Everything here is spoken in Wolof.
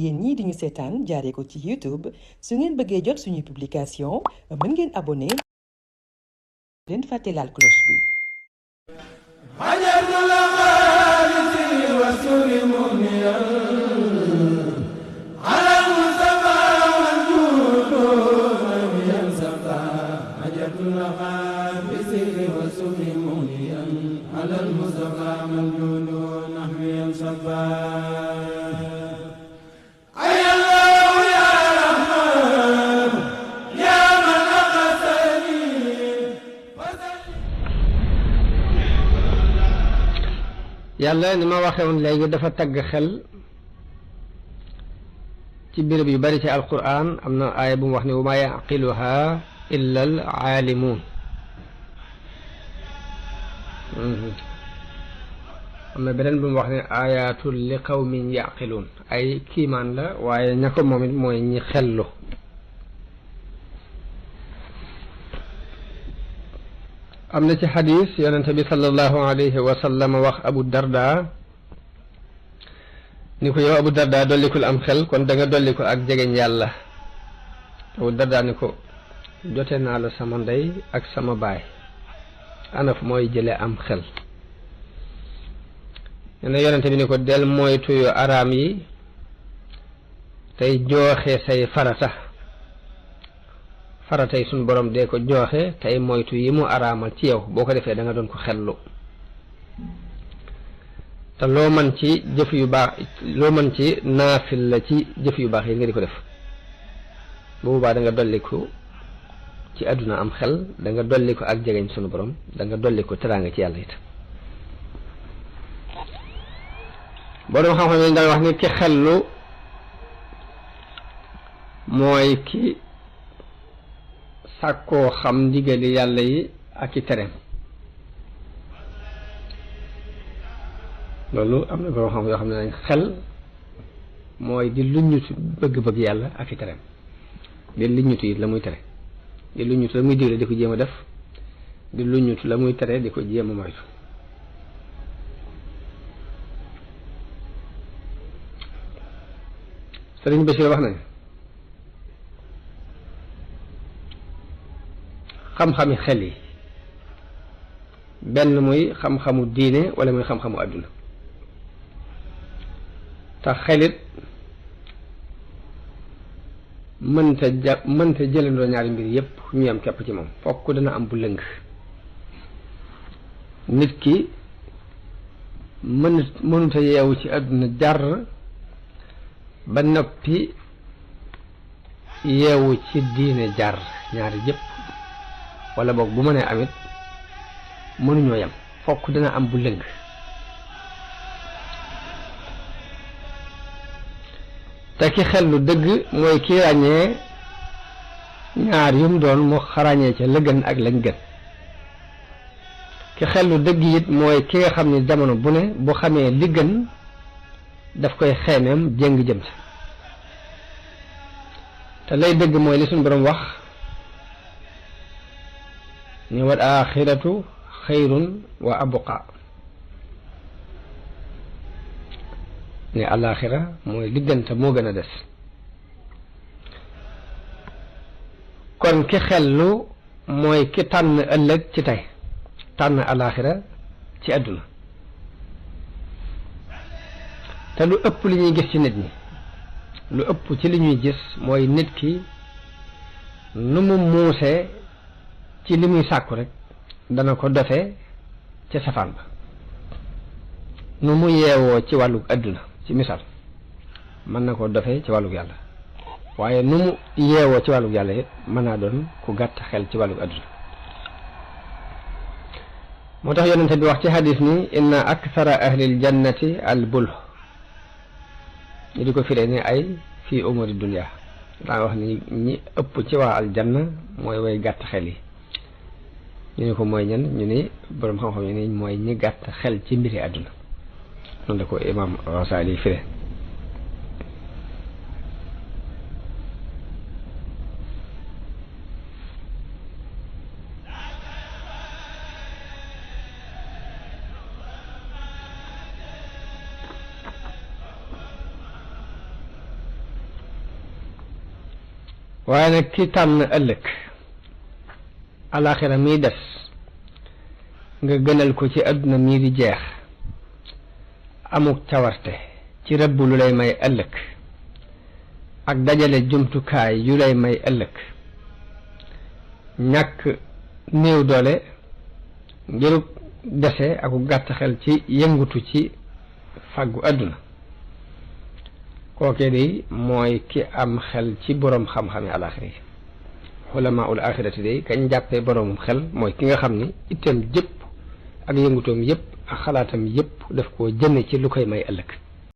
yéen ñii di ñu seetaan jaaree ko ci YouTube su ngeen bëggee jot suñuy publication mën ngeen abonné leen fàtte laal cloche bi. yàlla ni ma waxee woon léegi dafa tagg xel ci béréb yu bari ci alquran am na aaya bu mu wax ne wa maa yaqiluha illa al aalimuun am na beneen bu mu wax ne ayatul li qawmin yaqiluun ay kiimaan la waaye ña ko moom it mooy ñi xellu am na ci xadis yonente bi sallallahu alayhi wa sallam wax abu darda ni ko yow abu darda dollikul am xel kon da nga dolliku ak jegeñ yàlla abu darda ni ko jote naa la sama ndey ak sama baay anaf mooy jële am xel ne yonente bi ni ko del moytu yu araam yi tey jooxe say faratay suñ borom dee ko jooxe tey moytu yi mu araamal ci yow boo ko defee da nga doon ko xellu te loo mën ci jëf yu baax loo mën ci naafil la ci jëf yu baax yi nga di ko def bu boobaa da nga dolliku ci àdduna am xel da nga dolliku ak jegeñ sunu borom da nga dolliku teraanga ci yàlla it borom xam-xam yi dañ wax ni ki xellu mooy ki sàkkoo xam ndigali yàlla yi ak i tereem loolu am na borom xam yoo xam ne nañ xel mooy di luññutu bëgg-bëgg yàlla ak i tereem di luññutu it la muy tere di luññutu la muy digle di ko jéem a def di luññutu la muy tere di ko jéem a moytu Sëriñ Bachir wax nañ xam-xami xel yi benn muy xam-xamu diine wala muy xam-xamu àdduna te xelit mënta jëlandoo ñaari mbir yépp ñu yam képp ci moom fokk dana am bu lëng nit ki mënuta yeewu ci àdduna jar ba noppi yeewu ci diine jar ñaari yépp wala boog bu mënee amit mënuñoo yem fokk dina am bu lëng te ki xel lu dëgg mooy ki ràññee ñaar yum doon mu xarañee ca la gën ak lañ gën ki xel lu dëgg it mooy ki nga xam ni jamono bu ne bu xamee li gën daf koy xeemeem jéng jëm ca te lay dëgg mooy li suñu borom wax ni wal axiratu xayrun wa abqa ne alaxira mooy liggante moo gën a des kon ki xellu mooy ki tànn ëllëg ci tey tànn alaxira ci àdduna te lu ëpp li ñuy gis ci nit ñi lu ëpp ci li ñuy gis mooy nit ki nu mu muusee ci li muy sàkku rek dana ko defee ca safaan ba nu mu yeewoo ci wàllug àdduna ci misaal mën na ko defee ci wàllug yàlla waaye nu mu yeewoo ci wàllug yàlla it mën naa doon ku gàtt xel ci wàllug àdduna moo tax yonente bi wax ci hadis ni inna akthara ahlil jannati al bul ñu di ko firee ni ay fii umuri dunya daa wax ni ñi ëpp ci waa aljanna mooy way gàtt xel yi ñu ne ko mooy ñan ñu ni boroom xam-xam ñu ni mooy ñi gàtt xel ci mbiri àdduna noonu la ko imam Ghazali firee waaye nag ki tànn ëllëg alaxira mii des nga gënal ko ci àdduna mii di jeex amuk cawarte ci rëbb lu lay may ëllëg ak dajale jumtukaay yu lay may ëllëg ñàkk néew doole ngiruk dese aku gàtt xel ci yëngutu ci fàggu àdduna kookee day mooy ki am xel ci boroom xam-xami alaxira yi xulamaul axirati day kañ jàppee boroomum xel mooy ki nga xam ni itteem jëpp ak yëngutoom yëpp ak xalaatam yëpp daf koo jëme ci lu koy may ëllëg